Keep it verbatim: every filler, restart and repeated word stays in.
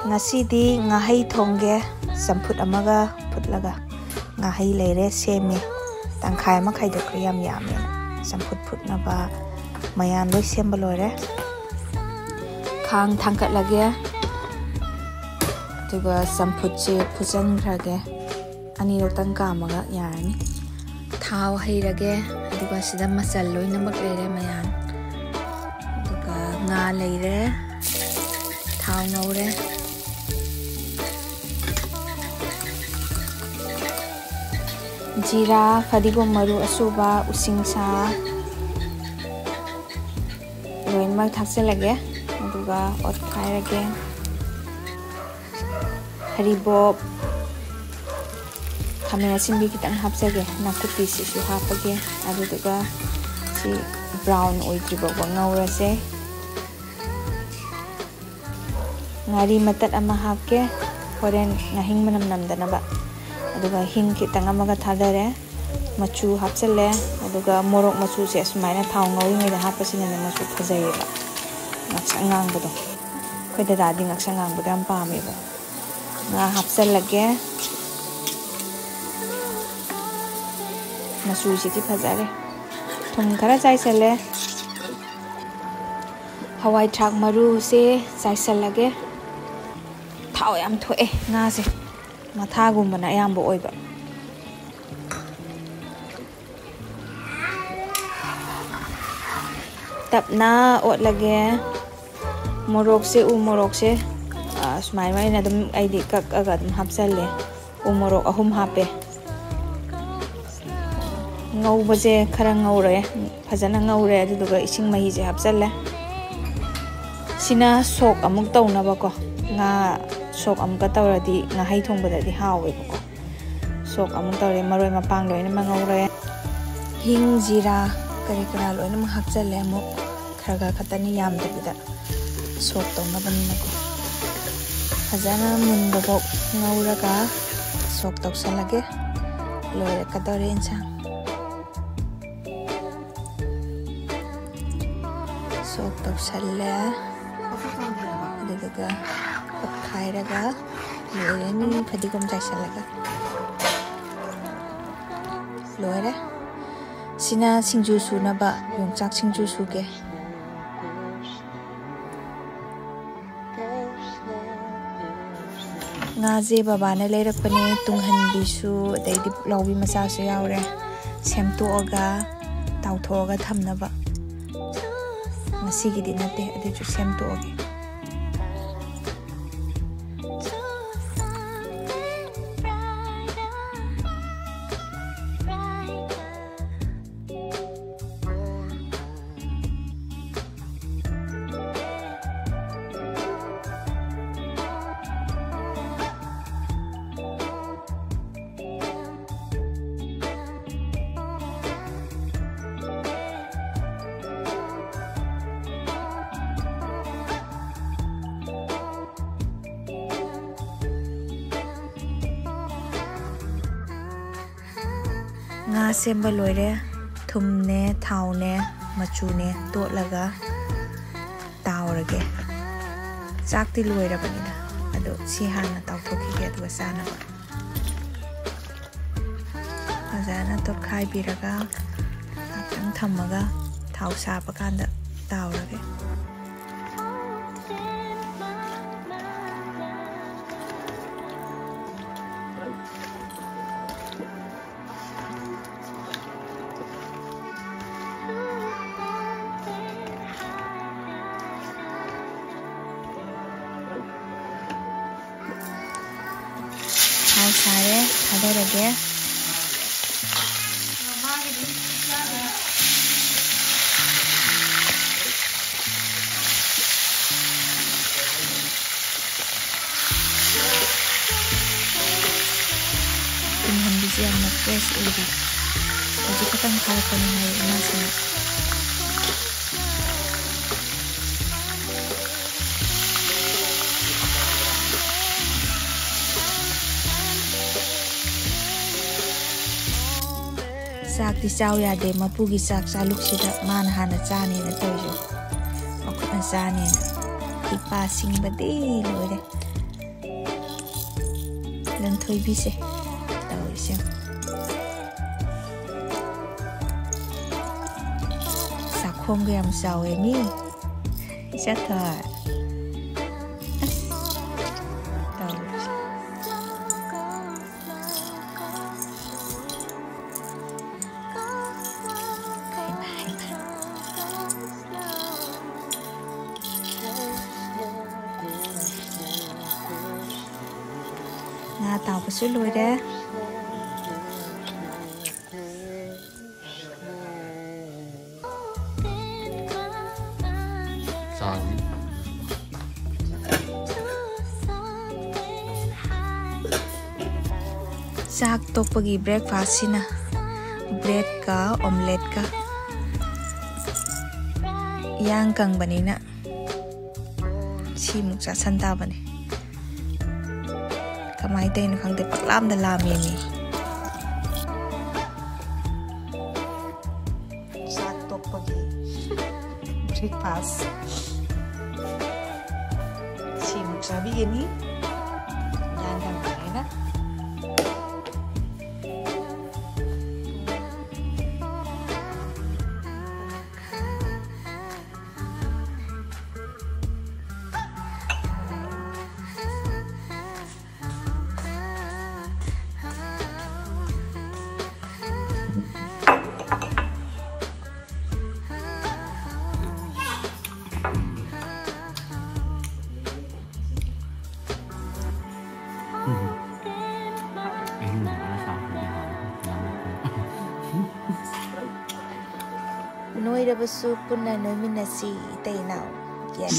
ꯉꯁꯤꯗꯤ ꯉꯥꯍꯩ ꯊꯣꯡꯒꯦ꯫ ꯆꯝꯐꯨꯠ ꯑꯃꯒ ꯐꯨꯠꯂꯒ ꯉꯥꯍꯩ ꯂꯩꯔꯦ, ꯁꯦꯝꯃꯦ꯫ ꯇꯪꯈꯥꯏ ꯑꯃ ꯈꯥꯏꯗꯣꯛꯈ꯭ꯔꯦ, ꯌꯥꯝ ꯌꯥꯝꯃꯦꯅ꯫ ꯆꯝꯐꯨꯠ ꯐꯨꯠꯅꯕ ꯃꯌꯥꯟ ꯂꯣꯏ ꯁꯦꯝꯕ ꯂꯣꯏꯔꯦ꯫ ꯈꯥꯡ ꯊꯥꯡꯒꯠꯂꯒꯦ, ꯑꯗꯨꯒ ꯆꯝꯐꯨꯠꯁꯦ ꯐꯨꯠꯆꯟꯈ꯭ꯔꯒꯦ꯫ ꯑꯅꯤꯔꯛꯇꯪ ꯀꯥꯝꯃꯒ ꯌꯥꯔꯅꯤ꯫ ꯊꯥꯎ ꯍꯩꯔꯒꯦ, ꯑꯗꯨꯒ ꯁꯤꯗ ꯃꯆꯜ ꯂꯣꯏꯅꯃꯛ ꯂꯩꯔꯦ ꯃꯌꯥꯟ꯫ ꯑꯗꯨꯒ ꯉꯥ ꯂꯩꯔꯦ, ꯊꯥꯎ ꯉꯧꯔꯦ꯫ ꯖꯤꯔꯥ, ꯐꯗꯤꯒꯣꯝ ꯃꯔꯨ ꯑꯁꯨꯕ, ꯎꯁꯤꯡꯁꯥ ꯂꯣꯏꯅꯃꯛ ꯊꯥꯛꯆꯜꯂꯒꯦ꯫ ꯑꯗꯨꯒ ꯑꯣꯠꯈꯥꯏꯔꯒꯦ꯫ ꯍꯔꯤꯕꯣꯞ, ꯈꯥꯃꯦꯟ ꯑꯁꯤꯟꯕꯤ ꯈꯤꯇꯪ ꯍꯥꯞꯆꯒꯦ꯫ ꯅꯥꯀꯨꯞꯄꯤꯁꯤꯁꯨ ꯍꯥꯞꯄꯒꯦ꯫ ꯑꯗꯨꯗꯨꯒ ꯁꯤ ꯕ꯭ꯔꯥꯎꯟ ꯑꯣꯏꯗ꯭ꯔꯤ ꯐꯥꯎꯕ ꯉꯧꯔꯁꯦ꯫ ꯉꯥꯔꯤ ꯃꯇꯠ ꯑꯃ ꯍꯥꯞꯀꯦ, ꯍꯣꯔꯦꯟ ꯉꯥꯍꯤꯡ ꯃꯅꯝ ꯅꯝꯗꯅꯕ꯫ ꯑꯗꯨꯒ ꯍꯤꯡ ꯈꯤꯇꯪ ꯑꯃꯒ ꯊꯥꯗꯔꯦ, ꯃꯆꯨ ꯍꯥꯞꯆꯜꯂꯦ꯫ ꯑꯗꯨꯒ ꯃꯣꯔꯣꯛ ꯃꯆꯨꯁꯦ ꯑꯁꯨꯃꯥꯏꯅ ꯊꯥꯎ ꯉꯧꯔꯤꯉꯩꯗ ꯍꯥꯞꯄꯁꯤꯅꯅꯦ ꯃꯆꯨ ꯐꯖꯩꯌꯦꯕ, ꯉꯥꯛꯁꯪ ꯉꯥꯡꯕꯗꯣ꯫ ꯑꯩꯈꯣꯏ ꯗꯗꯥꯗꯤ ꯉꯥꯛꯁꯪ ꯉꯥꯡꯕꯗꯣ ꯌꯥꯝ ꯄꯥꯝꯃꯦꯕ꯫ ꯉꯥ ꯍꯥꯞꯆꯜꯂꯒꯦ꯫ ꯃꯆꯨꯁꯤꯗꯤ ꯐꯖꯔꯦ꯫ ꯊꯨꯝ ꯈꯔ ꯆꯥꯏꯁꯜꯂꯦ꯫ ꯍꯋꯥꯏ ꯊ꯭ꯔꯥꯛ ꯃꯔꯨꯁꯦ ꯆꯥꯏꯁꯜꯂꯒꯦ꯫ ꯊꯥꯎ ꯌꯥꯝ ꯊꯣꯛꯑꯦ ꯉꯥꯁꯦ, ꯃꯊꯥꯒꯨꯝꯕꯅ ꯑꯌꯥꯝꯕ ꯑꯣꯏꯕ꯫ ꯇꯞꯅ ꯑꯣꯠꯂꯒꯦ꯫ ꯃꯣꯔꯣꯛꯁꯦ, ꯎ ꯃꯣꯔꯣꯛꯁꯦ, ꯑ, ꯁꯨꯃꯥꯏꯅ ꯑꯩꯅ ꯑꯗꯨꯝ, ꯑꯩꯗꯤ ꯀꯛꯑꯒ ꯑꯗꯨꯝ ꯍꯥꯞꯆꯜꯂꯦ꯫ ꯎ ꯃꯣꯔꯣꯛ ꯑꯍꯨꯝ ꯍꯥꯞꯄꯦ꯫ ꯉꯧꯕꯁꯦ ꯈꯔ ꯉꯧꯔꯦ, ꯐꯖꯅ ꯉꯧꯔꯦ꯫ ꯑꯗꯨꯗꯨꯒ ꯏꯁꯤꯡ ꯃꯍꯤꯁꯦ ꯍꯥꯞꯆꯜꯂꯦ꯫ ꯁꯤꯅ ꯁꯣꯛ ꯑꯃꯨꯛ ꯇꯧꯅꯕꯀꯣ, ꯉꯥ ꯁꯣꯛ ꯑꯃꯨꯛꯀ ꯇꯧꯔꯗꯤ ꯉꯥꯍꯩ ꯊꯣꯡꯕꯗꯗꯤ ꯍꯥꯎꯋꯦꯕꯀꯣ꯫ ꯁꯣꯛ ꯑꯃꯨꯛ ꯇꯧꯔꯦ, ꯃꯔꯣꯏ ꯃꯄꯥꯡ ꯂꯣꯏꯅꯃꯛ ꯉꯧꯔꯦ꯫ ꯍꯤꯡ, ꯖꯤꯔꯥ, ꯀꯔꯤ ꯀꯔꯥ ꯂꯣꯏꯅꯃꯛ ꯍꯥꯞꯆꯜꯂꯦ꯫ ꯑꯃꯨꯛ ꯈꯔ ꯈꯔ ꯈꯛꯇꯅꯤ, ꯌꯥꯝꯗꯕꯤꯗ, ꯁꯣꯛ ꯇꯧꯅꯕꯅꯤꯅꯀꯣ꯫ ꯐꯖꯅ ꯃꯨꯟꯕꯐꯥꯎ ꯉꯧꯔꯒ ꯁꯣꯛ ꯇꯧꯁꯜꯂꯒꯦ꯫ ꯂꯣꯏꯔꯛꯀꯗꯧꯔꯦ ꯏꯟꯁꯥꯡ꯫ ꯁꯣꯛ ꯇꯧꯁꯜꯂꯦ꯫ ꯑꯗꯨꯗꯨꯒ ꯇꯣꯠꯈꯥꯏꯔꯒ ꯂꯣꯏꯔꯅꯤ, ꯐꯗꯤꯒꯣꯝ ꯆꯥꯏꯁꯤꯜꯂꯒ꯫ ꯂꯣꯏꯔꯦ꯫ ꯁꯤꯅ ꯁꯤꯡꯖꯨ ꯁꯨꯅꯕ, ꯌꯣꯡꯆꯥꯛ ꯁꯤꯡꯖꯨ ꯁꯨꯒꯦ꯫ ꯉꯥꯁꯦ ꯕꯕꯥꯅ ꯂꯩꯔꯛꯄꯅꯦ, ꯇꯨꯡꯍꯟꯕꯤꯁꯨ, ꯑꯗꯩꯗꯤ ꯄꯨꯛꯂꯥꯎꯕꯤ ꯃꯆꯥꯁꯨ ꯌꯥꯎꯔꯦ꯫ ꯁꯦꯝꯇꯣꯛꯑꯒ, ꯇꯥꯎꯊꯣꯛꯑꯒ ꯊꯝꯅꯕ꯫ ꯉꯁꯤꯒꯤꯗꯤ ꯅꯠꯇꯦ, ꯑꯗꯨꯁꯨ ꯁꯦꯝꯇꯣꯛꯑꯒꯦ꯫ ꯉꯥ ꯁꯦꯝꯕ ꯂꯣꯏꯔꯦ꯫ ꯊꯨꯝꯅꯦ, ꯊꯥꯎꯅꯦ, ꯃꯆꯨꯅꯦ ꯇꯣꯠꯂꯒ ꯇꯥꯎꯔꯒꯦ꯫ ꯆꯥꯛꯇꯤ ꯂꯣꯏꯔꯕꯅꯤꯗ, ꯑꯗꯣ ꯁꯤ ꯍꯥꯟꯅ ꯇꯥꯎꯊꯣꯛꯈꯤꯒꯦ, ꯑꯗꯨꯒ ꯆꯥꯅꯕ꯫ ꯐꯖꯅ ꯇꯣꯠꯈꯥꯏꯕꯤꯔꯒ ꯉꯥꯛꯇꯪ ꯊꯝꯃꯒ ꯊꯥꯎ ꯁꯥꯕ ꯀꯥꯟꯗ ꯇꯥꯎꯔꯒꯦ꯫ ꯊꯥꯎ ꯁꯥꯔꯦ, ꯊꯥꯗꯔꯒꯦ꯫ ꯇꯨꯡꯍꯟꯕꯤꯁꯦ ꯌꯥꯝꯅ fresh ꯑꯣꯏꯔꯤ꯫ ꯍꯧꯖꯤꯛ ꯈꯛꯇꯪ ꯐꯥꯔꯛꯄꯅꯤ ꯍꯥꯏꯌꯦ ꯏꯃꯥꯁꯤꯅ꯫ ꯆꯥꯛꯇꯤ ꯆꯥꯎ ꯌꯥꯗꯦ, ꯃꯄꯨꯒꯤ ꯆꯥꯛ ꯆꯥꯂꯨꯛꯁꯤꯗ ꯃꯥꯅ ꯍꯥꯟꯅ ꯆꯥꯅꯦꯅ ꯇꯧꯔꯤꯁꯦ, ꯃꯈꯨꯠꯅ ꯆꯥꯅꯦꯅ꯫ ꯏꯄꯥ ꯁꯤꯡꯕꯗꯤ ꯂꯣꯏꯔꯦ꯫ ꯂꯟꯊꯣꯏꯕꯤꯁꯦ ꯇꯧꯔꯤꯁꯦ꯫ ꯆꯥꯛꯈꯣꯝꯒ ꯌꯥꯝ ꯆꯥꯎꯋꯦ ꯃꯤ꯫ ꯏꯆꯥꯊꯣꯏ꯫ ꯑꯁ꯫ ꯇꯧꯔꯤꯁꯦ꯫ ꯉꯥ ꯇꯥꯎꯕꯁꯨ ꯂꯣꯏꯔꯦ꯫ ꯆꯥꯡ꯫ ꯆꯥꯛ ꯇꯣꯛꯄꯒꯤ breakfastꯁꯤꯅ breadꯀ omeletteꯀ꯫ ꯏꯌꯥꯡ ꯀꯪꯕꯅꯤꯅ ꯁꯤꯃꯨꯛ ꯆꯥꯁꯟ ꯇꯥꯕꯅꯤ꯫ ꯀꯃꯥꯏꯅ ꯇꯧꯔꯤꯅꯣ ꯈꯪꯗꯦ, ꯄꯛꯂꯥꯝꯗ ꯂꯥꯝꯃꯦꯃꯤ꯫ ꯆꯥꯛ ꯇꯣꯛꯄꯒꯤ breakfast ꯁꯤꯃꯨꯛ ꯆꯥꯕꯤꯒꯅꯤ꯫ ꯏꯌꯥꯡ ꯀꯪꯕꯅꯤꯅ꯫ ꯅꯣꯏꯔꯕꯁꯨ ꯄꯨꯟꯅ ꯅꯣꯏꯃꯤꯟꯅꯁꯤ, ꯏꯇꯩ ꯏꯅꯥꯎ꯫ Yes꯫